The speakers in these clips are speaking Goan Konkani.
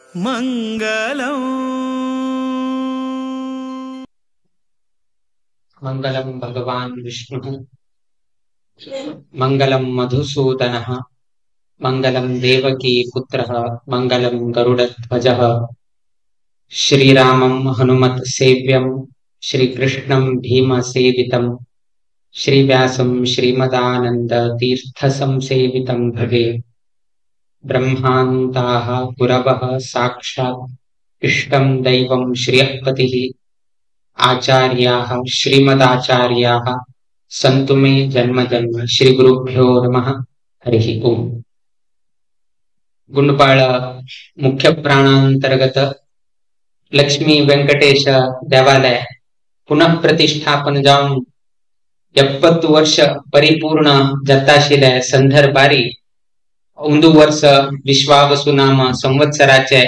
मंगलम। मंगलम भगवान विष्णु, मंगलम मधुसूदनः, मंगलम देवकी पुत्रः, मंगलम गरुडध्वजः। श्रीरामं हनुमत सेव्यं, श्रीकृष्णं भीमसेवितं, श्रीव्यासं श्रीमदानंद तीर्थ संसेवितं भजे। ब्रह्मान्ताः गुरवः साक्षात् इष्टं दैवं श्रियःपतिः, आचार्याः श्रीमदाचार्याः सन्तु मे जन्म जन्म। श्री गुरुभ्यो नमः। हरिः ओम। गुंडपाळ मुख्य प्राणांतर्गत लक्ष्मी वेंकटेश देवालय पुनः प्रतिष्ठापन जावन 70 वर्ष परिपूर्ण जाता संदर्भारी अंदू वर्ष विश्वावसु नाम संवत्सराचे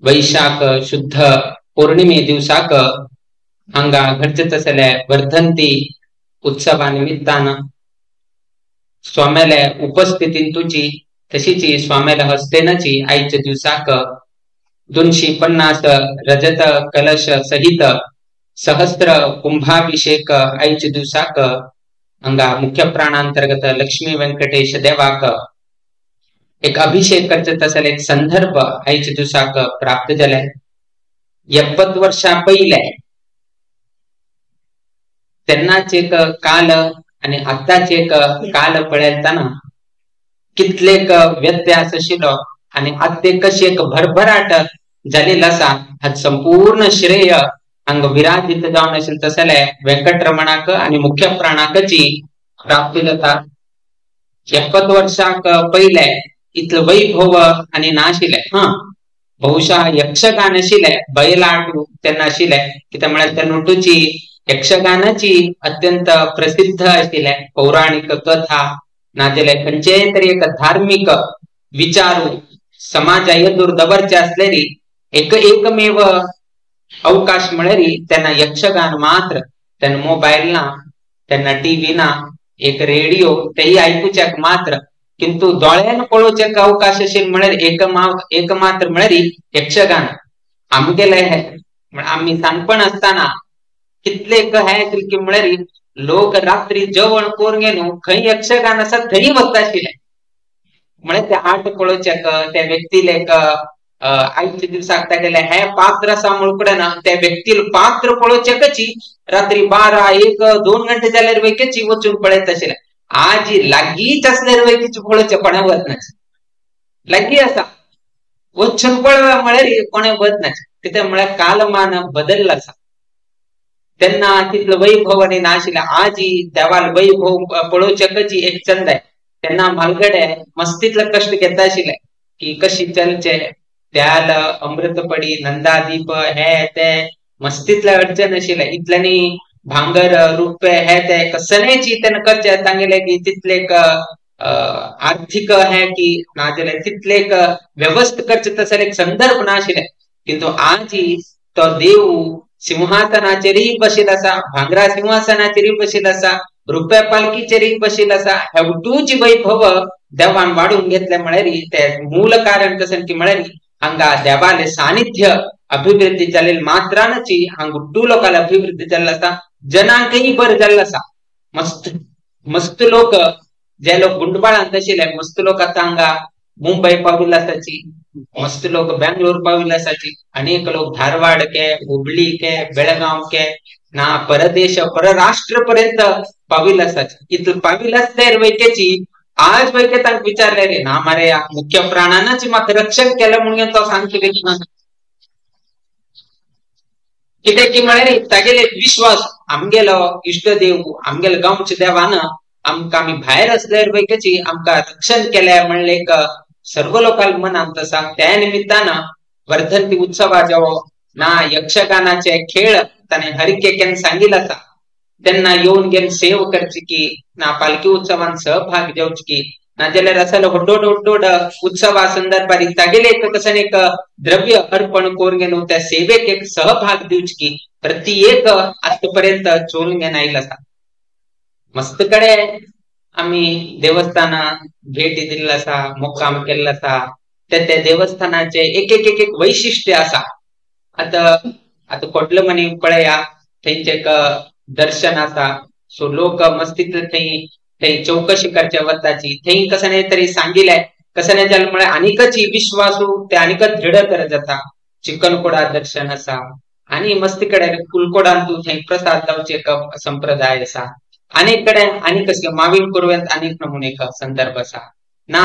वैशाख शुद्ध पौर्णिमे दिवसाक हांगा घडचेत आसले वर्धंती उत्सवा निमित्तान स्वाम्याले उपस्थितींतूची तशीची स्वाम्याले हस्तेनची आयच्या दिवसाक 250 रजत कलश सहित सहस्र कुंभाभिषेक आयच्या दिवसाक हांगा मुख्य प्राणांतर्गत लक्ष्मी वेंकटेश देवाक एक अभिषेक करचे तसले एक संदर्भ आयच्या दिवसाक प्राप्त जाले। 70 वर्षां पयले तेन्नाच एक काल आनी आतांच एक काल पळयतना कितलेक व्यत्यास आशिल्लो आनी आतां कशी एक भरभराट जाल्ली आसा। हाच संपूर्ण श्रेय हांगा विराजित जावन आशिल्ले तसले वेंकटरमणाक आनी मुख्य प्राणाकची प्राप्ती जाता। 70 वर्षांक पयले इतलो वैभव आनी नाशिल्लें। हां, बहुशा यक्षगान आशिल्लें, बयलाटू तेन्ना आशिल्लें, कित्याक म्हळ्यार तेन्ना तुजी यक्षगानाची अत्यंत प्रसिद्ध आशिल्लें। पौराणिक कथा नाजाल्यार खंयचेय तरी एक धार्मिक विचारू समाजा एदूर दवरचे आसलेली एक एकमेव अवकाश म्हळ्यार तेन्ना यक्षगान मात्र। तेन्ना मोबायल ना, तेन्ना टीव्ही ना, एक रेडियो तेय आयकुच्याक मात्र, किंतु दोळ्यान पळोवच्याक अवकाश आशिल्लो म्हळ्यार एकमात्र म्हळ्यार यक्षगान। आमगेले हे आमी ल्हानपण आसतना कितले हे की म्हळ्यार लोक रात्री जेवण करून घेवन खंय यक्षगान आसा थंय वता आशिल्ले। म्हळ्यार ते आर्ट पळोवच्याक त्या व्यक्तीलेक आयच्या दिवसाक तागेले हे पात्र आसा म्हणून कडेन त्या व्यक्तीले पात्र पळोवच्याकची रात्री 12, 1, 2 घंटे जाल्यार वैकेची वचून पळयत आशिल्ले। आज लागींच आसल्यार वैकेची पळोवचें कोणें वचनाच, लागीं आसा वचून पळोवया म्हळ्यार कोणें वचनाच। कित्याक म्हळ्यार कालमान बदल्लो आसा। तेन्ना तितलो वैभव आनी नाशिल्लें। आज देवाल वैभव पळोवच्याकची एक चंद आहे। तेन्ना म्हालगडे मस्तीतले कश्ट घेता आशिल्ले की कशी चलचे, त्याल अमृतपडी नंदादीप हे ते मस्तीतले अडचण आशिल्ले। इतल्यांनी भांगर रुपे हे ते कसलेची तेन्ना करचे तांगेले की तितले आर्थिक हे की नाजाल्यार तितले वेवस्था करचे तसले एक संदर्भ नाशिल्ले। किंतु आज तो देव सिंहासनाचेरय बशिल्लो आसा, भांगरा सिंहासनाचेरय बशिल्लो आसा, रुप्या पालकीचेरय बशिल्लो आसा। हेवटूच वैभव देवान वाडून घेतले म्हळ्यार ते मूल कारण कशें की म्हळ्यार हांगा देवाले सानिध्य अभिवृद्धी जाल्ले मात्रानची हांगा गुड्डू लोकांले अभिवृद्धी जाल्ली आसा, जनांकय बरें जाल्लें आसा। मस्त मस्त लोक जे लोक गुंडबाळांत आशिल्ले मस्त लोक आतां हांगा मुंबय पाविल्ले आसाची, मस्त लोक बेंगलोर पाविल्ले आसाची, अनेक लोक धारवाड के, हुबळी के, बेळगांव के, ना परदेश परराष्ट्र पर्यंत पाविल्ले आसाची। इतले पाविल्ले आसल्यार वैकेची आज वैके तांकां विचारले रे ना मारे मुख्य प्राणानच म्हाका रक्षण केलें म्हणून तो सांगता कित्याक की म्हळ्यार तागेले विश्वास आमगेलो इश्टदेव आमगेलो गांवच्या देवान आमकां आमी भायर आसल्यार वैकेची आमकां रक्षण केलें म्हणलें एक सर्व लोकांक मनांत आसा। त्या निमित्तान वर्धंती उत्सवाचो ना यक्षगानाचे खेळ ताणें हर एकेन सांगिल्लो आसा। तेन्ना येवन घेवन सेव करची की ना पालखी उत्सवान सहभाग घेवची की ना जाल्यार आसलो व्हड व्हड उत्सवा संदर्भार तागेले एक कशें एक द्रव्य अर्पण करून घेवन त्या सेवेक एक सहभाग दिवची की प्रति एक आतां पर्यंत चोरून घेवन आयिल्लो आसा। मस्त कडेन आमी देवस्थानां भेटी दिल्लो आसा, मुक्काम केल्लो आसा, ते त्या देवस्थानाचे एक एक एक एक वैशिष्ट्य आसा. आतां आतां कोटलमनी पळया थंयचे एक दर्शन आसा. सो लोक मस्तीत थंय थंय चौकशी करचे वताची थंय कसं नाही तरी सांगिले कसं नाही जालें म्हळ्यार आनीकच विश्वासू ते आनीकच दृढ तर जाता. चिकनकोडा दर्शन आसा आनी मस्ती कडेन कुलकोडांतू थंय प्रसाद लावचे एक संप्रदाय आसा. आनीक कडेन आनी कशें मावीन कुरवेंत आनीक नमुने एक संदर्भ आसा. ना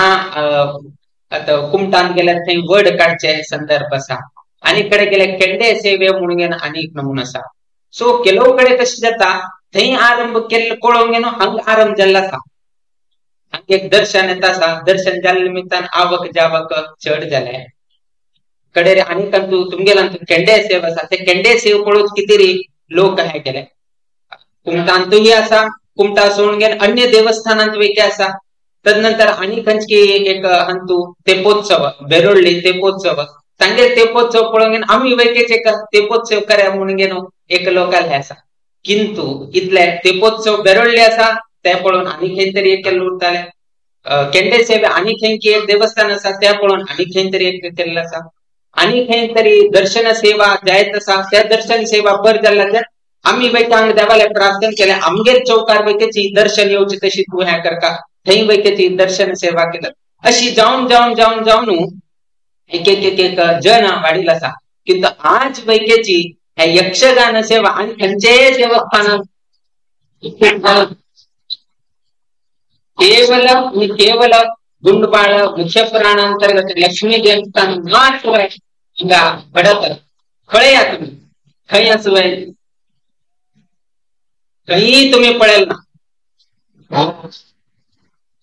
आतां कुमटान गेल्यार थंय वड काडचे संदर्भ आसा. आनी कडेन गेल्यार केंडे सेवे म्हणून आनीक नमुनो आसा. सो ಕೆಲವು कडेन कशें जाता थंय आरंभ केल्लो पळोवंक गेलो हांगा आरंभ जाल्लो आसा. हांगा एक दर्शन येता आसा. दर्शन जाल्ले निमित्तान आवक जावक चड जालें. कडेर आनीक तुमगेला केंडे सेव आसा ते केंडे सेव पळोवन कितें रे लोक हे केले. कुमटांतूय आसा. कुमटा सोडून गेले अन्य देवस्थानांत वेगळे आसा. तदनंतर आनी खंयची एक अंतू तेपोत्सव बेरोडली तेपोत्सव तांगेर तेपोत्सव पळोवंक गेलो आमी वेगळेच एक तेपोत्सव करा म्हणून गेलो एक लोकांले आसा. किंतु इतले तेपोत्सव बेरोडले आसा ते पळोवन आनी खंय तरी एक केल्लो उरताले. केंडे सेवे आनी खंय एक देवस्थान आसा ते पळोवन आनी खंय तरी एक केल्लो आसा. आनी खंय तरी दर्शन सेवा जायत आसा त्या दर्शन सेवा बर जाल्ला आमी वयता हांगा देवाले प्रार्थना केले आमगेर चौकार वयतेची दर्शन येवचे तशी तूं हें करका थंय वयतेची दर्शन सेवा केला. अशी जावन जावन जावन जावन एक एक एक एक जन वाडील आसा. किंतु आज वैकेची हे यक्षगान सेवा आनी खंयचेय देवस्थानात केवल आणि केवल गुंडबाळ मुख्य प्राणांतर्गत लक्ष्मी देवस्थान मात्र हांगा घडत. खळया तुमी खंय आसूं खंय तुमी पळयल ना.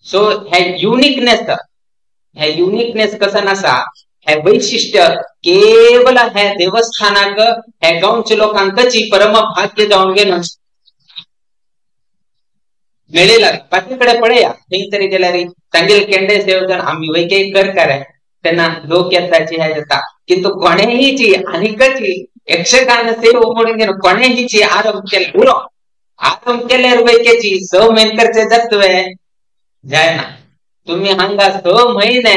सो हे युनिकनेस, हे युनिकनेस कसं आसा हे वैशिष्ट्य केवल हे देवस्थानाक हे गांवच्या लोकांकची परम भाग्य जावन गेलो मेळिल्ला. बाकी कडेन पळया खंय तरी गेल्यार तांगेले केंडे सेवजण आमी वैके करकार तेन्ना लोक येताची हे जाता. किंतु कोणेहीची आनीकची यक्षगान सेव म्हणून गेलो कोणेहीची आरंभ केले उरो आरंभ केल्यार वैकेची 6 म्हयने करचे जातवे जायना. तुम्ही हांगा 6 महिने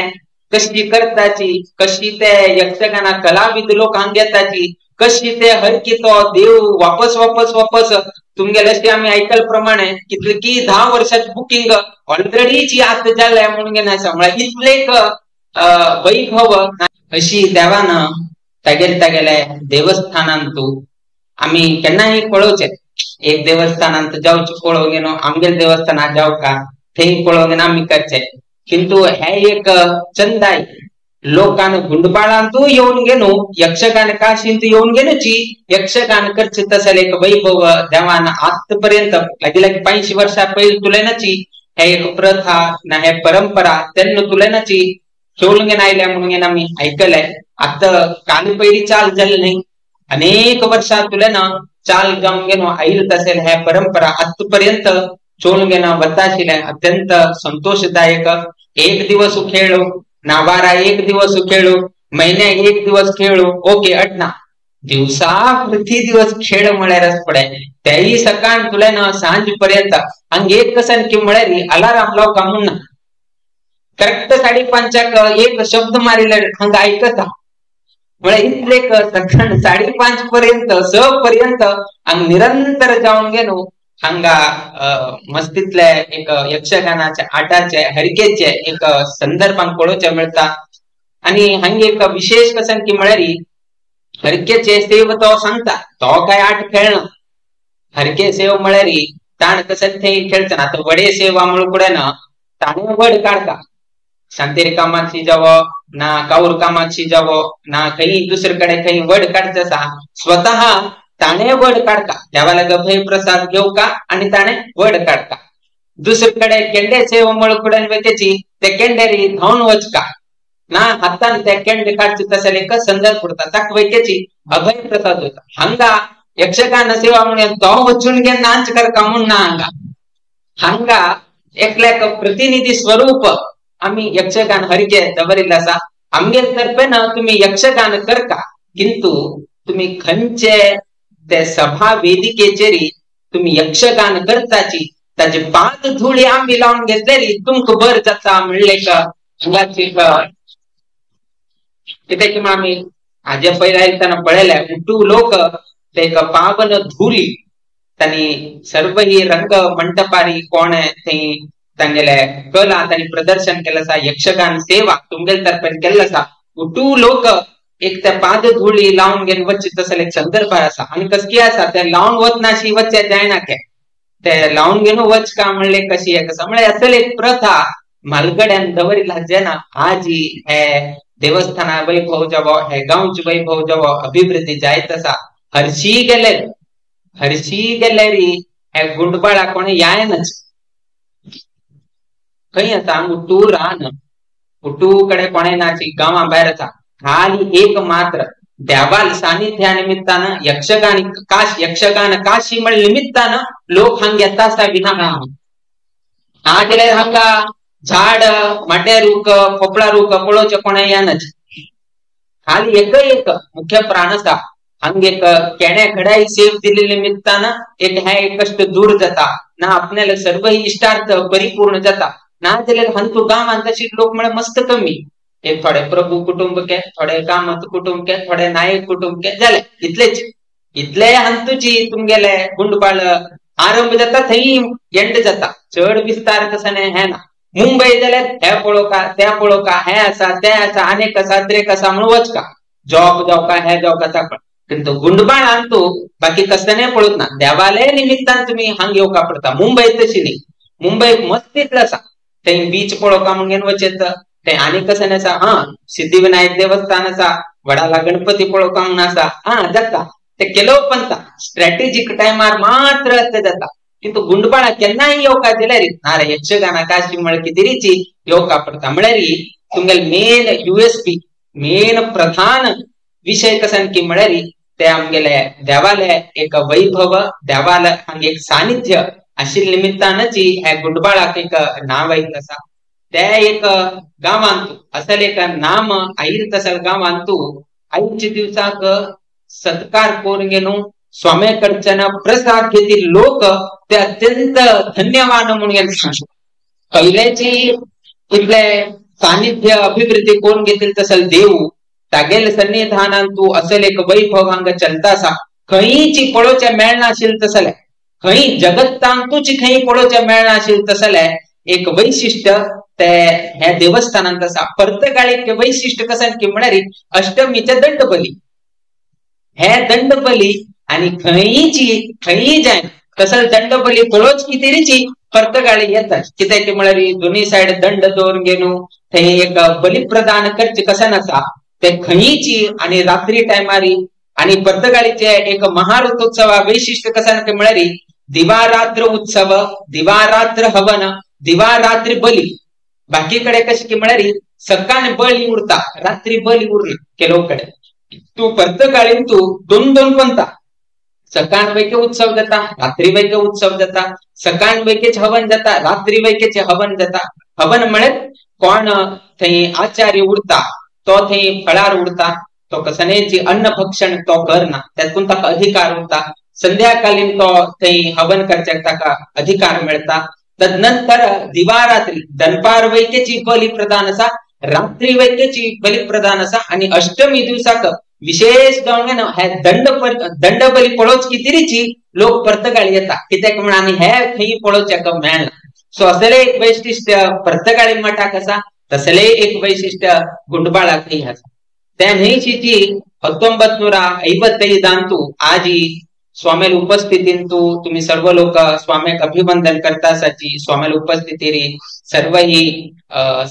कशी करताची कशी ते यक्षगाना कलाविद लोक हांगा येताची कशी ते हरकी तो देव वापस वापस वापस तुमगेले अशें आमी आयकल प्रमाणे कितले की 10 वर्षाची बुकिंग ऑलरेडीची आतां जालें म्हणून घेना आसा. म्हळ्यार इतले वैभव अशी देवान तागेले तागेले देवस्थानांतू आमी केन्नाय पळोवचें. एक देवस्थानांत जावचें पळोवंक गेलो आमगेले देवस्थानांत जावका थंय पळोवंक गेलो आमी करचें. किंतु हे एक चंदाय लोकान गुंडबाळांतू येवन गेलो यक्षगान काशींत येवन गेलोची यक्षगान करचे तसले एक वैभव देवान आतापर्यंत लागीं लागीं 85 वर्सां पयलीं तुलनाची हे एक प्रथा ना हे परंपरा तेन्ना तुलनाची खेळून घेवन आयल्या म्हणून आमी आयकले. आतां काल पयलीं चाल जाली न्ही अनेक वर्सां तुलना चाल जावन गेलो आयल तसेल हे परंपरा आतापर्यंत चोळून घेणं वता आशिल्लें. अत्यंत संतोषदायक. एक दिवस खेळलो ना वारा एक दिवस खेळलो महिन्या एक दिवस खेळलो ओके अटना दिवसा प्रति दिवस खेळ म्हळ्यारच पडे तेय सकाळ तुल्यान सांज पर्यंत हांगा एक कसन की म्हळ्यार अलाराम लावका म्हूण ना करेक्ट 5:30 एक शब्द मारिल्ले हांगा आयकता म्हळ्यार इतले सकाळ 5:30 पर्यंत 6 पर्यंत हांगा निरंतर जावन गेलो हांगा मस्तीतले एक यक्षगानाचे आटाचे हरकेचे एक संदर्भांक पळोवचे मेळटा. आनी हांगा एक विशेष कसन की म्हळ्यार हरकेचे सेव तो सांगता तो काय आट खेळना. हरके सेव म्हळ्यार ताण कसन थंय खेळचना. आतां वडे सेवा म्हणून कडेन ना ताणें वड काडटा शांतेर कामाची जावो ना काऊर कामाची जावो ना खंय दुसरे कडेन खंय वड काडचे आसा स्वतः ताणें वड काडटा देवाला अभय प्रसाद घेवका आनी ताणें वड काडटा. दुसरे कडेन केंडे सेव म्हळ कडेन वयतेची ते केंडेरी धांवन वचका ना हातान ते केंडे काडचे तशें एक संदर्भ उरता ताका वयतेची अभय प्रसाद वता. हांगा यक्षगान सेवा म्हणून तो वचून घे नाच करका म्हूण ना. हांगा हांगा एकल्याक प्रतिनिधी स्वरूप आमी यक्षगान हरके दवरिल्लें आसा. आमगेले तर्फेन तुमी यक्षगान करका किंतु तुमी खंयचे ते सभा वेदिकेचेरी तुमी यक्षगान करताची ताजे पांच धुळी आमी लावन घेतलेली तुमकां बर जाता म्हणलें हांगाची कित्याक की आमी हाजे पयले आयतना पळयले उठू लोक ते एक पावन धुली तांणी सर्व ही रंग मंटपारी कोण थंय तांगेले कला तांणी प्रदर्शन केलें आसा, यक्षगान सेवा तुमगेले तर्फेन केल्ले आसा. उठू लोक एक त्या पाद धुळी लावन घेवन वचचे तसले एक संदर्भ आसा. आनी कसकी आसा ते लावन वचनाशी वचचे जायना ते लावन घेवन वच का म्हणले कशी एक आसा म्हळ्यार असले एक प्रथा म्हालगड्यान दवरिल्ला जेना आजी हे देवस्थाना वैभव जावो हे गांवचे वैभव जावो अभिवृद्धी जायत आसा. हरशी गेले हरशी गेल्यारी हे गुंडबाळा कोण यायनच खंय आसा उठू रान उठू कडे कोणे नाची गांवा भायर आसा. खाली एक मात्र देवाल सानिध्या निमित्तान यक्षगान काश यक्षगान काशी म्हळ निमित्तान लोक हांग येता आसा विना हा गेल्यार हांगा झाड माटे रूख पोपळा रूख पळोवचे कोणा यानच. खाली एक एक मुख्य प्राण आसा हांग एक केण्या घडाई सेव दिल्ले निमित्तान एक हे कष्ट दूर जाता ना आपल्याला सर्व इष्टार्थ परिपूर्ण जाता. ना जाल्यार हांतू गांवांत तशी लोक म्हळ्यार मस्त कमी एक थोडे प्रभू कुटुंब के थोडे कामत कुटुंब के थोडे नायक कुटुंब के जाले इतलेच इतले हांतूची तुमगेले गुंडबाळ आरंभ जाता थंय एंड जाता चड विस्तार तसो हे ना. मुंबय जाल्यार हे पळोवका ते पळोवका हे आसा ते आसा आनेक आसा त्रेक आसा म्हणून वचका जॉब जावका हे जावका ताका. किंतु गुंडबाळान तूं बाकी कसलें पळोवंक ना देवाले निमित्तान तुमी हांग येवका पडटा. मुंबय तशी न्ही, मुंबय मस्तीतले आसा थंय बीच पळोवका म्हणून वचेत ते आनी कशें आसा हा सिद्धिविनायक देवस्थान आसा वडाला गणपती पळोवका म्हणून आसा हा जाता ते केलो पंता स्ट्रॅटेजीक टायमार मात्र ते जाता. किंतु गुंडबाळा केन्नाय येवका जाल्यार ना रे यक्षगाना काशी म्हळ्यार कितेंची येवका पडटा. म्हळ्यार तुमगेले मेन युएसपी मेन प्रधान विशय कसन की म्हळ्यार ते आमगेले देवाले एक वैभव देवाले हांगा एक सानिध्य आशिल्ले निमित्तानच हे गुंडबाळाक एक नांव आयिल्लें आसा. ते एक गांवांत असल एक नाम आयिल्लें तसल गांवांत आयच्या दिवसाक सत्कार करून घेवन स्वामी कडच्यान प्रसाद घेतील लोक ते अत्यंत धन्यवान म्हणून पयल्याची इतले सानिध्य अभिवृद्धी करून घेतील तसल देव तागेले सन्निधानान तूं असल एक वैभव हांगा चलता आसा. खंयची पळोवचें मेळनाशिल्लें तसलें खंय जगत्तांतूच खंय पळोवचें मेळनाशिल्लें तसलें एक वैशिश्ट ते ह्या देवस्थानांत आसा. पर्तगाळीक वैशिश्ट कशें की म्हळ्यार अष्टमीचे दंडबली हे दंडबली आनी खंयची खंय जाय तसल दंडबली पळोवच कितेंची पर्तगाळी येता. कित्याक म्हळ्यार दोनूय सायड दंड दवरून घेवन थंय एक बली प्रदान करचें कशें आसा ते खंयची आनी रात्री टायमारी. आनी पर्तगाळीचे एक महारथोत्सवा वैशिश्ट कशें म्हळ्यार दिवारात्र उत्सव दिवारात्र हवन दिवारात्री बली. बाकी कडे कशें की म्हळ्यार सकाळ बळी उरता रात्री बली उरना केलो कडेन. तूं पर्तगाळीन तूं दोन दोन पंता सकाळ वैके उत्सव जाता रात्री वैके उत्सव जाता सकाळ वैकेच हवन जाता रात्री वैकेचे हवन जाता. हवन म्हळ्यार कोण थंय आचार्य उरता तो थंय फळार उरता तो कसनेची अन्न भक्षण तो करना त्यातून ताका अधिकार उरता. संध्याकालीन तो थंय हवन करच्याक ताका अधिकार मेळटा. तदनंतर दिवारात्री दनपार वैकेची बली प्रदान आसा रात्री वैकेची बली प्रदान आसा. आनी अष्टमी दिवसाक विशेष जावन हे दंडबली पळोवच कितेंची लोक पर्तगाळी येता कित्याक म्हण आनी हे खंय पळोवच्याक मेळना. सो असले एक वैशिश्ट पर्तगाळी मठाक आसा तसले एक वैशिश्ट गुंडबाळाकय आसा. त्या न्हंयची 1955 आजी स्वामेल उपस्थितींतू तुम्ही सर्व लोक स्वाम्याक अभिवंदन करता आसाची स्वामेल उपस्थितीरी सर्व ही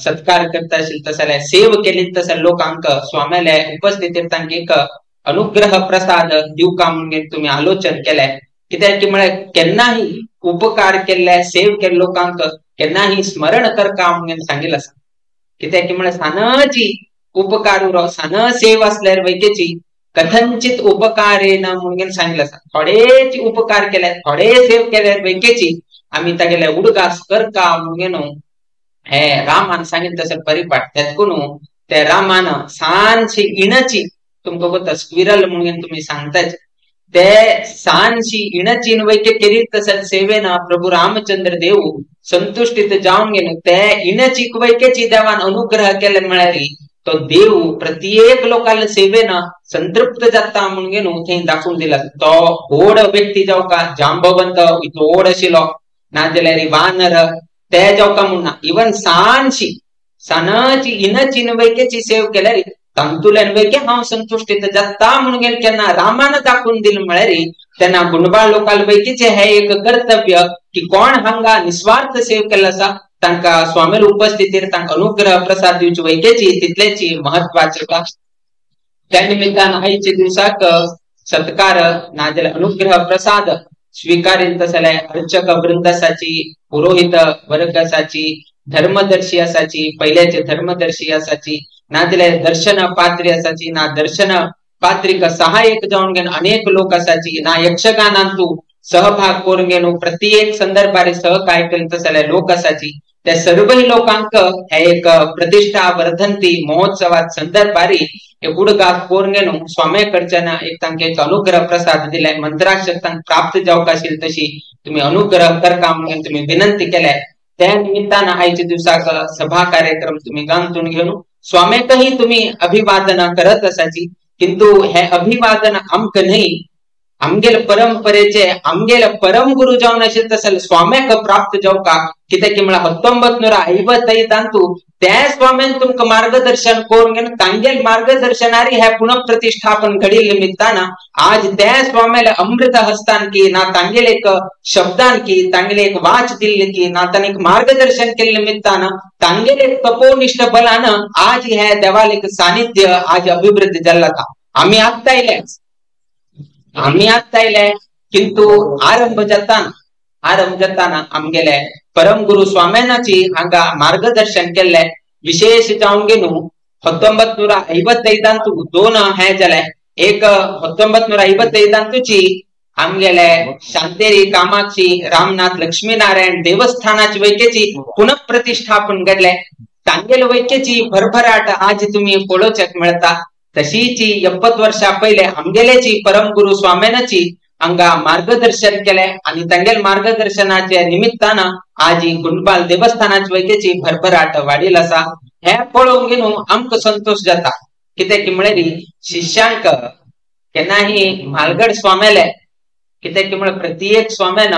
सत्कार करता आशिल्ले तसले सेव केली तसले लोकांक स्वाम्याले उपस्थितीर तांकां एक अनुग्रह प्रसाद दिवका म्हणून तुम्ही आलोचन केले. कित्याक की म्हळ्यार केन्नाही उपकार केल्ले सेव केल्ले लोकांक केन्नाही स्मरण करका म्हणून सांगिल्लें आसा. कित्याक की म्हळ्यार सानाची उपकार उरो सान सेव आसल्यार वैकेची कथंचित उपकारेन म्हणून सांगिल्लें आसा. थोडेच उपकार केले थोडे सेव केले वैकेची आमी तागेले उडगास करका म्हणून हे रामान सांगिल्लें तसो परिपाठ. तेतकून ते रामान सानशी इणची तुमकां कोता स्क्विरल म्हणून तुमी सांगताच ते सानशी इणची वैके केली तसं सेवेन प्रभू रामचंद्र देव संतुष्टीत जावन गेलो. ते इणची वैकेची देवान अनुग्रह केले म्हळ्यार तो देव प्रत्येक लोकांना सेवेन संतृप्त जाता म्हणून न्हू थंय दाखोवन दिला. तो व्हड व्यक्ती जावका जांबवंत इतलो व्हड आशिल्लो नाजाल्यार वानर ते जावका म्हूण ना, इवन सानशी सानाची इनची वैकेची सेव केल्यार तांतुल्यान वैके हांव संतुश्टीत जाता म्हणून केन्ना रामान दाखोवन दिल म्हळ्यार तेन्ना गुंडबाळ लोकांक वैकीचे हे एक कर्तव्य की कोण हांगा निस्वार्थ सेव केल्लो आसा तांकां स्वामील उपस्थितीर तांकां अनुग्रह प्रसाद दिवची वैकेची तितलेची महत्वाचे. त्या निमित्तान आयच्या दिवसाक सत्कार नाजाल्यार अनुग्रह प्रसाद स्वीकारीत जाल्यार अर्चक वृंद आसाची, पुरोहित वर्ग आसाची, धर्मदर्शी आसाची, पयल्याचे धर्मदर्शी आसाची, नाजाल्यार दर्शन पात्री आसाची, ना दर्शन पात्रिक सहायक जावन घेवन अनेक लोक आसाची, ना यक्षगानांतू सहभाग करून घेवन प्रत्येक संदर्भार सहकार्य करीत जाल्यार लोक आसाची. त्या सर्वही लोकांक हे एक प्रतिष्ठा वर्धंती महोत्सवात संदर्भारी एक उडगास करून घेवन स्वामी कडच्यान एक तांकां एक अनुग्रह प्रसाद दिलाय, मंत्राक्षर तांकां प्राप्त जावंक आशिल्ली तशी तुम्ही अनुग्रह करका म्हणून तुम्ही विनंती केल्या. त्या निमित्तान आयच्या दिवसाक सभा कार्यक्रम तुम्ही गांथून घेवन स्वाम्याकही तुम्ही अभिवादन करत आसाची. किंतु हे अभिवादन आमकां न्हय, आमगेले परंपरेचे आमगेले परम गुरु जावन आशिल्ले तशें स्वाम्याक प्राप्त जावका. कित्याक म्हळ्यार 1955 त्या स्वाम्यान तुमकां मार्गदर्शन करून घेवन तांगेले मार्गदर्शनारी हे पुनঃप्रतिष्ठापन घडिल्ले निमित्तान आज त्या स्वाम्याले अमृत हस्तान की ना तांगेले एक शब्दान की तांगेले एक वाच दिल्ली की ना तांणी एक मार्गदर्शन केल्ले निमित्तान तांगेले तपोनिष्ठ बलान आज हे देवाले एक सानिध्य आज अभिवृद्धी जाल्लो आसा. आमी आत्तां आयले, आमी आत्तां आयले, किंतु आरंभ जाताना आमगेले परम गुरु स्वाम्यानाची हांगा मार्गदर्शन केल्ले. विशेष जावन घेवन 1955 दोन हे जाले, एक 1955 आमगेले शांतेरी कामाक्षी रामनाथ लक्ष्मीनारायण देवस्थानाची वैकेची पुनঃप्रतिष्ठापन घडले. तांगेले वैकेची भरभराट आज तुम्ही पळोवच्याक मेळता. तशीची 70 वर्षां पयले आमगेलेची परम गुरु स्वाम्यानाची हांगा मार्गदर्शन केले आणि तांगेले मार्गदर्शनाच्या निमित्तान आज गुंडबाल देवस्थानाची वैकेची भरभराट वाडील आसा. हे पळोवन घेवन आमकां संतोष जाता. कित्याक म्हळ्यार शिष्यांक केन्नाही म्हालगड स्वाम्याले कित्याक म्हळ्यार प्रत्येक स्वाम्यान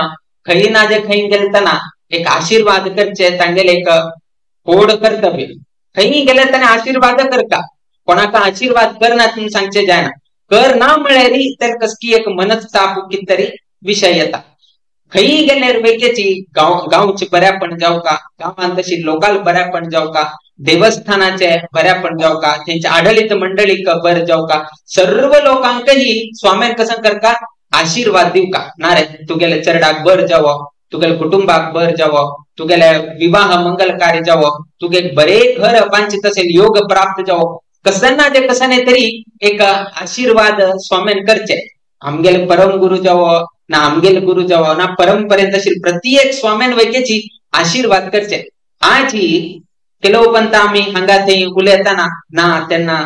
खंय ना जे खंय गेलतना एक आशीर्वाद करचे तांगेले एक व्हड कर्तव्य. खंय गेले ताणें आशीर्वाद करता, कोणाक आशीर्वाद करना म्हूण सांगचे जायना, कर ना म्हळ्यार तर कसली एक मनस्ताप कितें तरी विशय येता. खंय गेल्यार वैकेची गांवचे बऱ्यापण जावका, गांवांत तशी लोकाल बऱ्यापण जावका, देवस्थानाचे बऱ्यापण जावका, तेंच्या आडळीत मंडळीक बरें जावका, सर्व लोकांकही स्वाम्यान कसं करका आशीर्वाद दिवका. ना रे तुगेले चरडाक बर जावो, तुगेले कुटुंबाक बर जावो, तुगेले विवाह मंगल कार्य जावो, तुगे बरे घर वांछित असेल योग प्राप्त जावो, कसं ना जे कसं नाही तरी एक आशीर्वाद स्वाम्यान करचे. आमगेले परम गुरु जावो ना आमगेले गुरु जावो ना परंपरेन तशी प्रत्येक स्वाम्यान वैकेची आशीर्वाद करचे. आजी ಕೆಲವು आमी हांगा थंय उलयतना ना तेन्ना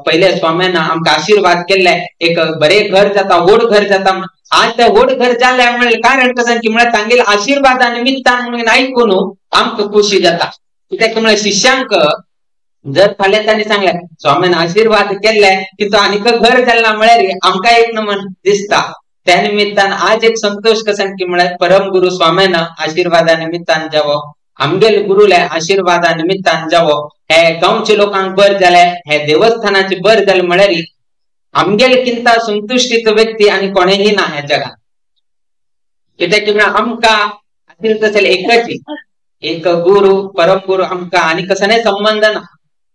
पयले स्वाम्यान आमकां आशीर्वाद केल्ले एक बरे घर जाता, व्हड घर जाता. आज ते व्हड घर जालें म्हणल्यार कारण कसं की म्हळ्यार तांगेले आशीर्वादा निमित्तान म्हणून आयकून आमकां खोशी जाता. कित्याक म्हळ्यार शिष्यांक जर फाल्यां तांणी सांगलें स्वाम्यान आशीर्वाद केल्ले की तो आनीक घर जालें म्हळ्यार आमकां एक नमन दिसता. त्या निमित्तान आज एक संतोष कसं की म्हळ्यार परम गुरु स्वाम्यान आशीर्वादा निमित्तान जावो, आमगेले गुरुले आशीर्वादा निमित्तान जावो, हे गांवचे लोकांक बर जाले, हे देवस्थानाचे बर जाले म्हळ्यार आमगेले किंता संतुश्टीत व्यक्ती आनी कोणेही ना ह्या जगात. कित्याक की म्हळ्यार आमकां आशिल्ले तशें एकच एक गुरु परम गुरु आमकां आनी कसलेय संबंध ना.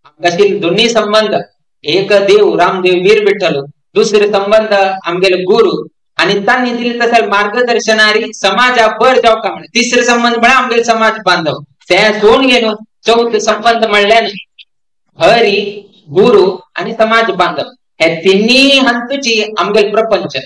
आमकां आशिल्ले दोनूय संबंध, एक देव रामदेव वीर विठ्ठल, दुसरे संबंध आमगेले गुरु आणि तांणी दिले तशें मार्गदर्शनारी समाजा बर जावका म्हळ्यार तिसरे संबंध म्हळ्यार आमगेले समाज बांधव. ते सोडून घेवन चवथे संबंध म्हणल्यार हरी गुरु आणि समाज बांधव हे तिन्ही हंतूची आमगेले प्रपंच.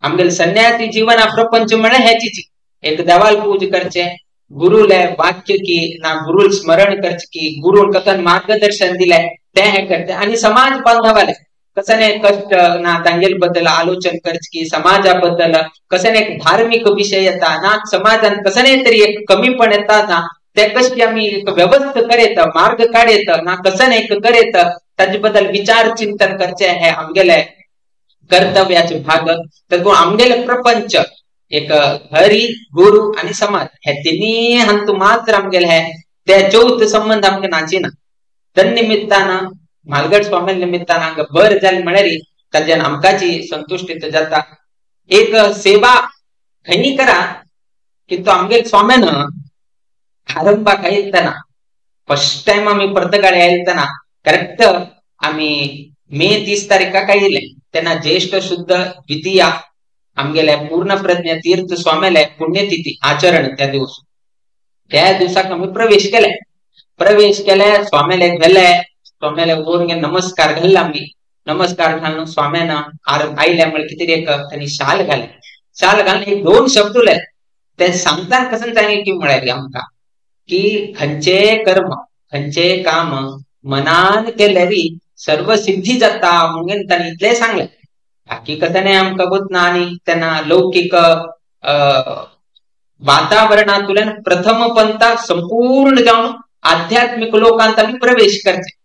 आमगेले संन्यासी जीवना प्रपंच म्हळ्यार हेचीची एक देवाल पूज करचे, गुरुले वाक्य की ना गुरुल स्मरण करचे की गुरुन कथन मार्गदर्शन दिले ते हे करचे आणि समाज बांधवाले कसं कष्ट ना तांगेल बद्दल आलोचन करच की समाजा बद्दल कसं एक धार्मिक विषय येता ना समाजान कसं तरी एक कमीपण येता ना ते कशी आमी एक व्यवस्था करेत, मार्ग काडयत ना कसन एक करेत ताजे बद्दल विचार चिंतन करचे हे आमगेले कर्तव्याचे भाग. तर आमगेले प्रपंच एक हरी, गुरु आणि समाज हे तिन्ही हांतू मात्र आमगेले हे ते चौथ संबंध आमकां नाची ना. तन्निमित्तान म्हालगड स्वामी निमित्तान हांगा बर जालें म्हळ्यार ताज्यान आमकांची संतुश्टी जाता. एक सेवा खंय करा की तो आमगेले स्वाम्यान आरंभाक आयतना फर्स्ट टायम आमी पर्तगाळे आयतना करेक्ट आमी मे 30 तारीखाक आयिल्ले तेन्ना ज्येष्ठ शुद्ध द्वितीया आमगेले पूर्ण प्रज्ञ तीर्थ स्वाम्याले पुण्यतिथी आचरण त्या दिवस त्या दिवसाक आमी प्रवेश केले. प्रवेश केले स्वाम्याले गेले, स्वाम्याले वयर नमस्कार घालला आमी. नमस्कार घालून स्वाम्यान आयले म्हळ्यार कितें एक तांणी शाल घाले. शाल घालून एक दोन शब्द उलयले ते सांगता कसन तांणी की म्हळ्यार आमकां की खंयचे कर्म खंयचे काम मनान केल्यार सर्व सिद्धी जाता म्हणून तांणी इतलें सांगलें. बाकी कथने आमकां गोत ना. आनी तेन्ना लौकीक वातावरणांतल्यान प्रथम पंथा संपूर्ण जावन आध्यात्मिक लोकांत आमी प्रवेश करचे.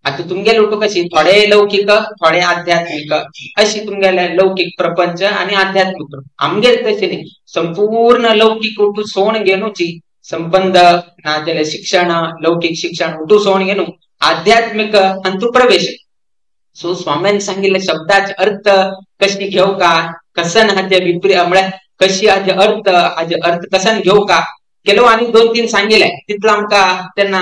आता तुमगेले उठू कशी थोडे लौकीक थोडे आध्यात्मिक अशी तुमगेले लौकीक प्रपंच आणि आध्यात्मिक. आमगेले तशें न्ही, संपूर्ण लौकीक उठू सोण घेवची संबंध नाजाल्यार शिक्षण लौकीक शिक्षण उठू सोण घेवन आध्यात्मिक हातूंत प्रवेश. सो स्वाम्यान सांगिल्ले शब्दाचे अर्थ कशी घेवका कसन हाजे विपरीत म्हळ्यार कशी हाजे अर्थ हाजे अर्थ कसन घेवका केलो आनी दोन तीन सांगिल्ले तितलो आमकां तेन्ना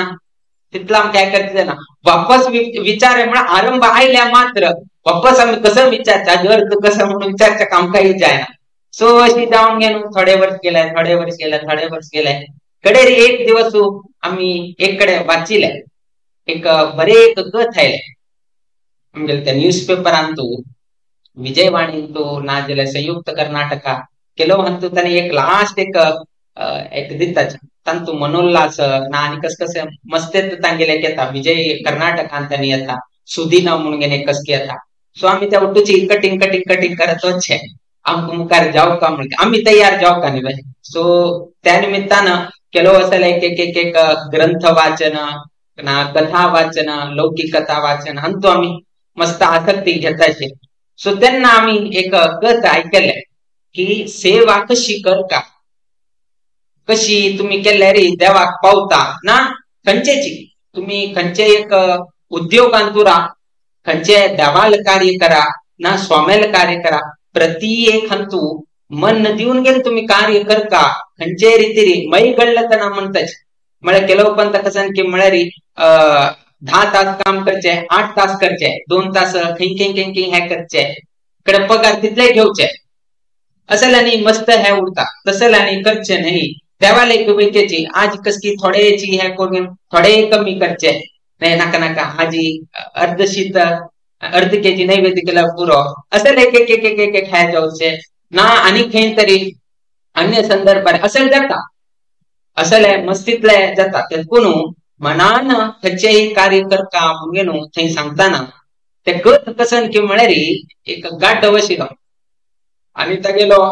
तितलो आमकां हें करता तेन्ना वापस विचार म्हळ्यार आरंभ आयल्या मात्र वापस आमी कसो विचारचे हाजे अर्थ कसो म्हणून विचारचे आमकां जायना. सो अशी जावन घेवन थोडे वर्स गेले, थोडे वर्स गेले, थोडे वर्स गेले. कडेर एक दिवस आमी एक कडेन वाचिले एक बरे एक कथ आयले आमगेले त्या न्यूज पेपरान विजयवाणीन तूं नाजाल्यार संयुक्त कर्नाटका केलो हातूंत ताणें एक लास्ट एक एक दिता तांतू मनोल्लास ना आनी कस कशें मस्तेत तांगेले येता विजय कर्नाटकान तांणी येता सुदिना म्हणून गेले कसके येता. सो आमी त्या उठूची कटिंग कटिंग कटिंग करत वचचे आमकां मुखार जावका म्हणून आमी तयार जावका न्ही. सो त्या निमित्तान केलो असेल एक एक एक एक ग्रंथ वाचन ना कथा वाचन लौकीक कथा वाचन हांतू आमी मस्त आसक्ती घेताचे. सो तेन्ना आमी एक कथ आयकले की सेवा कशी करका कशी तुम्ही केल्यार देवाक पावता ना खंयचेची तुम्ही खंयचे एक उद्योगांत उरा खंयचे देवाल कार्य करा ना स्वाम्याल कार्य करा प्रति एक हातूं मन दिवन गेले तुम्ही कार्य करता खंयचे रितीरी मै घडलं म्हणताच म्हळ्यार केलो पंत कसन की म्हळ्यार 10 तास काम करचे 8 तास करचे 2 तास खंय खंय खंय खंय हे करचे कडे पगार तितले घेवचे असेल आनी मस्त हे उरता तसेल आनी करचे न्ही. देवाले वैकेची आज कसकी थोडेची हे करून थोडे कमी करचे नाही नाका नाका आजी अर्ध शीत अर्ध केजी नैवेद्य केला पुरो असेल एक एक एक एक एक हे जावचे ना आनी खंय तरी अन्य संदर्भार असेल जाता असेल मस्तीतले जाता. तेतून मनान खंयचेय कार्य करता म्हणून न्हू थंय सांगताना ते गत कसन की म्हळ्यार एक गाड्डो आशिल्लो आनी तागेलो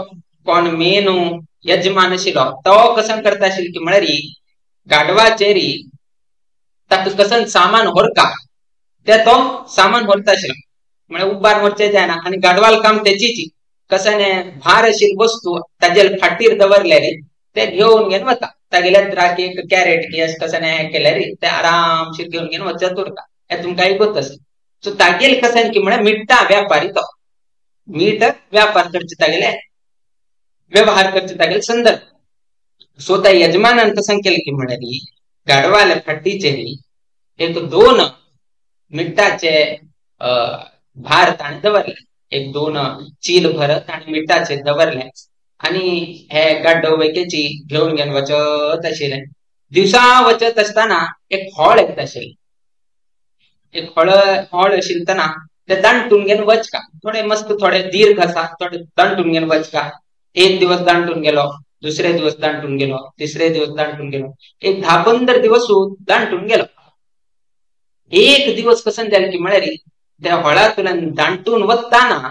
कोण मेनू यजमान आशिल्लो तो कसन करता आशिल्लो की म्हळ्यार गाडवाचेर ताका कसन सामान व्हरका ते तो सामान व्हरता आशिल्लो म्हळ्यार उबार व्हरचें जायना आनी गाडवाल काम तेचीच कसन भार आशिल्ली वस्तू ताजेर फाटीर दवरल्यार ते घेवन घेवन वता तागेल्या ट्राक एक कॅरेट की अशें कसन हें केल्यार ते आरामशीर घेवन घेवन वचत उरता हें तुमकां आयकत आसा. सो तागेल कसन की म्हळ्यार मिठा व्यापारी तो मीठ व्यापार करचे तागेले व्यवहार करचे तागेले संदर्भ. सो त्या यजमानान कसन केलें की म्हळ्यार गाडवाल्या फाटीचेर एक 2 मिठाचे भार ताणें दवरले एक 2 चील भर ताणें मिठाचे दवरले आनी हे गाड्डो वैकेची घेवन घेवन वचत आशिल्ले. दिवसा वचत आसतना एक होळ येता आशिल्लें एक होळ होळ आशिल्ले ते दांटून घेवन वचका थोडे मस्त थोडे दीर्घ आसा थोडे दांटून घेवन वचका. एक दिवस दांटून गेलो दुसरे दिवस दांटून गेलो तिसरे दिवस दांटून गेलो एक 10-15 दिवस दांटून गेलो. एक दिवस कसन जालें की म्हळ्यार त्या होळांतल्यान दांटून वतना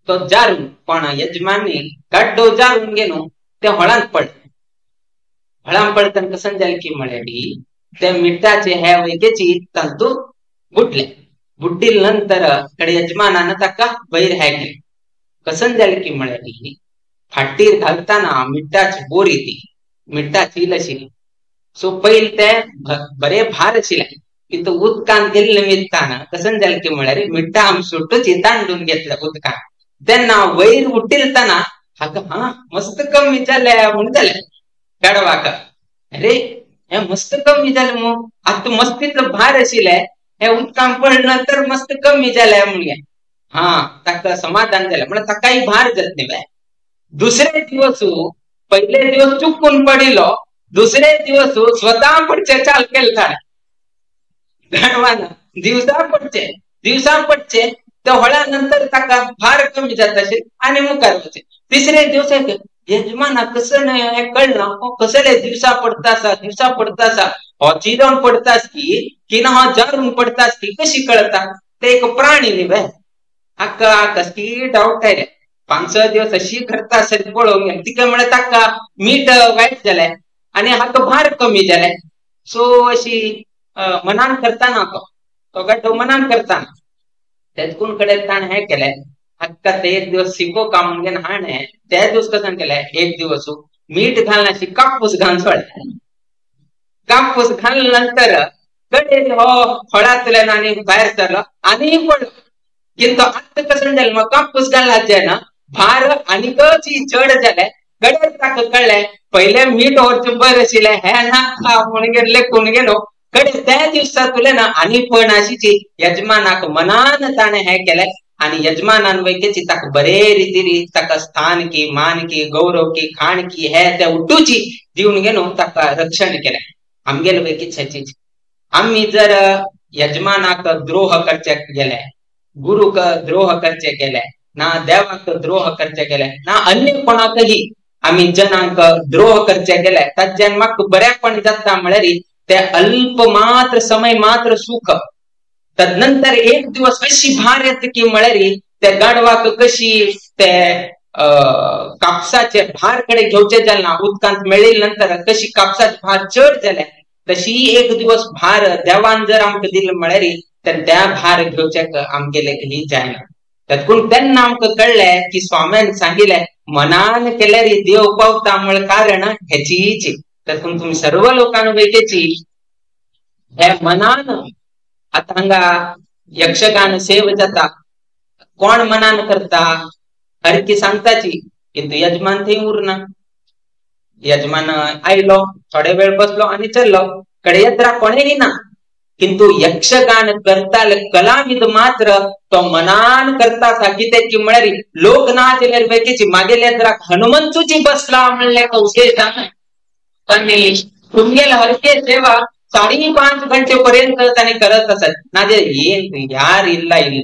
तो जारून कोण यजमानी गाड्डो जारून घेवन त्या होळांत पडले. हळान पडताना कसन जालें की म्हळ्यार ते मिठाचे हे वैकेची तांतू बुडले. बुड्डील नंतर कडे यजमानान ताका वयर हे केलें. कसन जालें की म्हळ्यार फाटीर घालताना मिठाची बोरी ती मिठाची इल आशिल्ली. सो पयले ते बरे भार आशिल्ले किंतु उदकान गेल्ले निमित्तान कसन जालें की म्हळ्यार मिठा आमसुटूच तांडून घेतलं उदकान. तेन्ना वयर उठिलताना हाका हा मस्त कमी जालें म्हूण जालें गाडवाक. अरे हे मस्त कमी जालें मू, आतां मस्त इतलो भार आशिल्लें हे उदकान पडले नंतर मस्त कमी जालें म्हणलें. हा ताका समाधान जालें म्हळ्यार ताकाय भार जातलें न्ही. दुसरे दिवस पयले दिवस चुकून पडिल्लो, दुसरे दिवस स्वता पडचे चाल केलें ताणें गाडवान. दिवसा पडचे दिवसा पडचे ते होळ्या नंतर ताका भार कमी जाता आनी मुखार वचचें. तिसरे दिवस यजमाना कसं न्हय हें कळना, हो कसले दिवसा पडता आसा दिवसा पडता आसा, हो चिरोन पडता की की ना हो जारून पडता की कशी कळता, ते एक प्राणी न्ही वे. हाका कसली डावट आयले 5-6 दिवस अशी करता आसत पळोवंक तिका म्हळ्यार ताका मीठ वायट जालें आनी हाका भार कमी जालें. सो अशी मनान करताना तो गाडो मनान करताना तेतकून कडेन ताणें हें केलें. हाका ते एक दिवस शिको का म्हणून हाणें त्या दिवस कशें केलें, एक दिवस मीठ घालना अशी कापूस घालून सोडलें. कापूस घालून नंतर कडेन हो फळांतल्यान आनी भायर सरलो आनी पडलो. किंतु आतां कशें जालें मग कापूस घालना ना भार आनीकच चड जालें. कडेन ताका कळ्ळें पयलें मीठ व्हरचें बरें आशिल्लें हें ना म्हणून लेखून गेलो. कडे त्या दिवसा तुलें ना आनी पण आशिची यजमानाक मनान ताणें हें केलें आनी यजमानान वैकेची ताका बरे रितीन ताका स्थान की मान की गौरव की खाण की हे ते उठूची दिवन गेलो ताका रक्षण केलें. आमगेले वैकेच हेची आमी जर यजमानाक द्रोह करचे गेले, गुरुक द्रोह करचे गेले ना, देवाक द्रोह करचे गेले ना, अन्य कोणाकही आमी जनांक द्रोह करचे गेले ताज्यान म्हाका बऱ्यापण जाता म्हळ्यार ते अल्प मात्र समय मात्र सुख. तदनंतर एक दिवस अशी भार येता की म्हळ्यार त्या गाडवाक कशी ते कापसाचे भार कडे घेवचे जालें ना, उदकांत मेळिल्ले नंतर कशी कापसाचे भार चड जाले तशी एक दिवस भार देवान जर आमकां दिले म्हळ्यार तर त्या भार घेवच्याक आमगेले ही जायना. तत्कून तेन्ना आमकां कळ्ळें की स्वाम्यान सांगिल्लें मनान केल्यार देव पावता म्हळ्यार कारण हेचीच. तत्कून तुमी सर्व लोकांक वैकेची हे मनान आतां हांगा यक्षगान सेव जाता, कोण मनान करता हरकी सांगताची किंतु यजमान थंय उरना. यजमान आयलो थोडे वेळ बसलो आनी चल्लो, कडे यात्रा कोणेय ना. किंतु यक्षगान करताले कलाविद मात्र तो मनान करता आसा. कितें की म्हळ्यार लोक ना जाल्यार वैकेची मागेले यात्राक हनुमंतूची बसला म्हणल्यार उद्देश पण तुमगेले हरके सेवा 5.5 ಗಂಟೆ ಪರ್ಯಂತ ತಾನೇ करत असत. नाजे ಏನ್ ಯಾರು ಇಲ್ಲ ಇಲ್ಲಿ,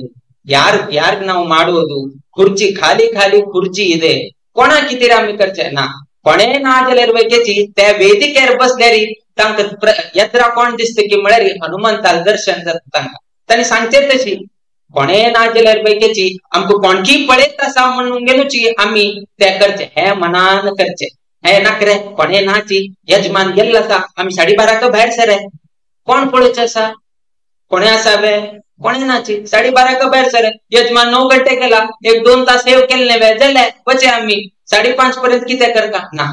ಯಾರು ಯಾರ್ಗ್ ನಾವು ಮಾಡುವುದು, खुर्ची खाली खाली खुर्ची ಇದೆ, कोणा कितें आमी करचे ना. कोणे ना जाल्यार वैकेची त्या वेदिकेर बसल्यारी तांकां यात्रा कोण दिसता की म्हळ्यार हनुमंताल दर्शन जाता तांकां. तांणी सांगचें तशी कोणे ना जाल्यार वैकेची आमकां कोणकी पळयत आसा म्हणून गेलोची आमी ते करचे, हे मनान करचे, हे नाकरे कोणे नाची. यजमान गेल्लो आसा, आमी 12:30 भायर सरे, कोण पळोवचें आसा, कोणे आसा वे, कोणे नाची 12:30 भायर सरे, यजमान 9 गंटे केला, 1-2 तास सेव केले वे जाले वचे आमी 5:30 पर्यंत कितें करता ना.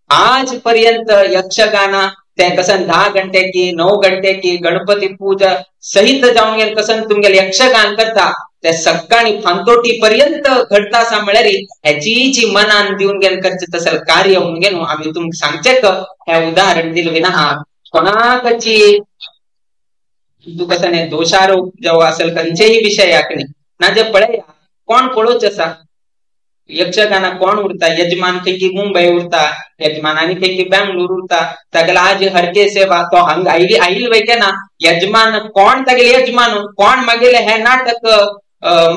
आज पर्यंत यक्षगाना ते कसन 10 गंटे की 9 गंटे की गणपती पूजा सहित जावन गेले कसन तुमगेले यक्षगान करता ते सकाळी फांतोटी पर्यंत घडता आसा म्हळ्यार हेची जी मनान दिवन गेले करचें तसले कार्य म्हणून गेलो आमी तुमकां सांगचें हें उदाहरण दिलें ना. कोणाकची तूं कसं दोषारोप जेव्हा असेल खंयचेय विशयाक न्ही ना जे पळया कोण पळोवचें आसा यक्षगाना कोण उरता, यजमान खंय मुंबय उरता, यजमान आनी खंय बेंगलोर उरता, तागेले आज हरके सेवा तो हांगा आयली आयल वयता ना. यजमान कोण तागेले यजमान कोण मागेले हे नाटक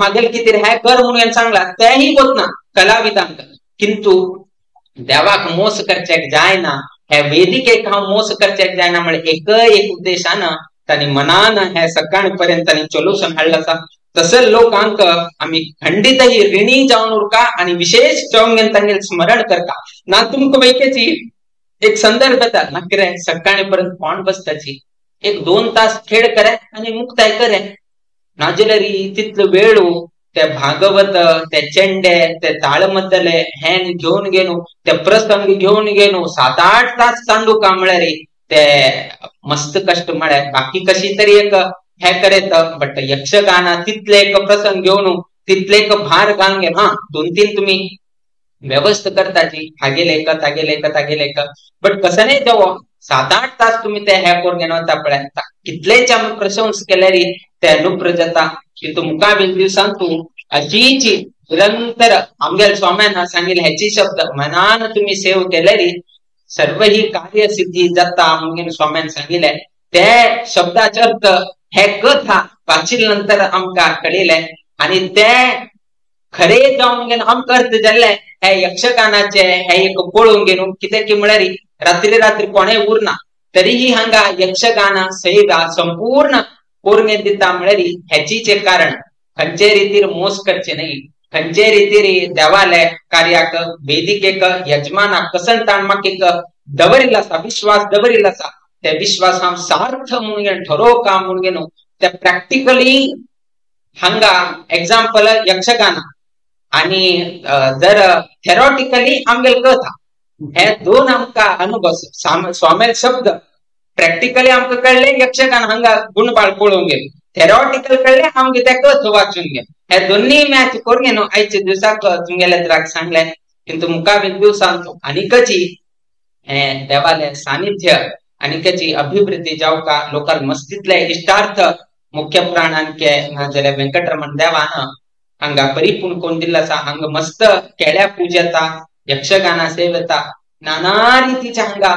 मागेले कितें हे कर म्हणून सांगला तेही वतना कलाविदांक. किंतु देवाक मोस करच्याक जायना, हे वेदिकेक हांव मोस करच्याक जायना म्हळ्यार एक एक उद्देशान तांणी मनान हे सकाळ पर्यंत तांणी सोल्युशन हाडलें आसा. तसं लोकांक आमी खंडितही ऋणी जावन उरका आनी विशेष जावन तांगेलें स्मरण करता ना. तुमकां वैकेची एक संदर्भ येता ना कितें सकाळी पर्यंत कोण बसताची एक 2 तास खेळ करे आनी मुक्ताय करे नाजाल्यार तितलो वेळ ते भागवत ते चेंडे ते ताळमतले हें घेवन घेवन ते प्रसंग घेवन घेवन 7-8 तास चांदू म्हळ्यार ते मस्त कष्ट म्हळ्यार बाकी कशी तरी एक हे करेत बट यक्षगाना तितले एक प्रसंग घेवन तितले एक भार घालून घेवन हा 2-3 तुम्ही व्यवस्था करताची हागेले एक तागेले एक तागेले एक बट कसं नाही जावो 7-8 तास तुम्ही ते हे करून घेवन वता पळय कितलेच आमी प्रशंस केल्यार ते अनुप्र जाता. किंतु मुखावेल दिवसान तूं अशीच निरंतर आमगेल स्वाम्यान सांगितले हेची शब्द मनान तुम्ही सेव केल्यार सर्व ही कार्य सिद्धी जाता म्हणून स्वाम्यान सांगितले. ते शब्दाचे अर्थ हे कथा वाचिल नंतर आमकां कळिल्ले आनी ते खरे जावन आमकां अर्थ जाल्ले हे यक्षगानाचे हे एक पळोवन घेवन कितें की म्हळ्यार रात्री रात्री कोणें उरना तरीही हांगा यक्षगाना सेवा संपूर्ण करून दिता म्हळ्यार हेचीच एक कारण खंयचे रितीर मोस करचे न्ही खंयचे रितीर देवाले कार्याक वेदिकेक यजमानाक कसंतान माकेक दवरिल्लो आसा विश्वास दवरिल्लो आसा ते विश्वास हांव सार्थ म्हणून ठरोव का म्हणून घेवन ते प्रॅक्टिकली हांगा एग्जाम्पल यक्षगाना आणि जर थेरॉटिकली आमगेल कथा हे दोन आमकां अनुभव स्वामेल शब्द प्रॅक्टिकली आमकां कळ्ळें यक्षगान हांगा गुणबाळ पळोवंक गेले थेरॉटिकल कळ्ळें आमगे त्या कथ वाचून गेले हे दोन्ही मॅच करून घेवन आयच्या दिवसाक तुमगेल्या त्राक सांगलें. किंतु मुखावेल दिवसांत आनीकची हे देवाले सानिध्य आनीकची अभिवृद्धी जावका लोकांक मस्तीतले इश्टार्थ मुख्य प्राणांके नाजाल्यार वेंकटरमण देवान हांगा परिपूर्ण कोण दिल्लो आसा. हांगा मस्त केळ्या पूजेता यक्षगाना सेवेता नाना रितीचे हांगा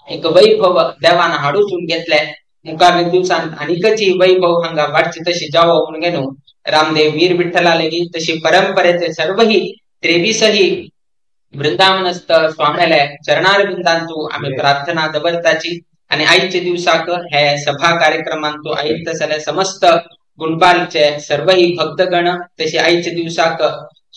एक वैभव देवान हाडून घेतले. मुखावेल दिवसान आनीकची वैभव हांगा वाडची तशी जावो म्हणून घेवन रामदेव वीर विठ्ठला लेगीत तशी परंपरेचे सर्वही 23ही वृंदावनस्थ स्वाम्याले चरणारविंदांतू आमी प्रार्थना दवरताची. आणि आयच्या दिवसाक हे सभा कार्यक्रमांतू आयत जाल्यार समस्त गुणबालचे सर्वही भक्तगण तशी आयच्या दिवसाक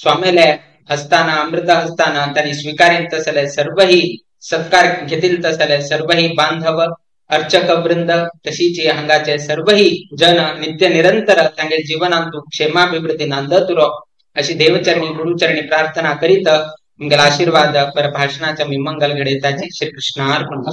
स्वाम्याले हस्ताना अमृत हस्ताना त्यांनी स्वीकारीत जाल्यार सर्वही सत्कार घेतील जाल्यार सर्वही बांधव अर्चक वृंद तशीच हांगाचे सर्वही जन नित्य निरंतर तांगे जीवनांतू क्षेमाभिवृद्धी नांदत उरो अशी देवचरणी गुरुचरणी प्रार्थना करीत मंगल आशीर्वाद पर भाषणाच्या मी मंगल घडयताची. श्रीकृष्णार्पण.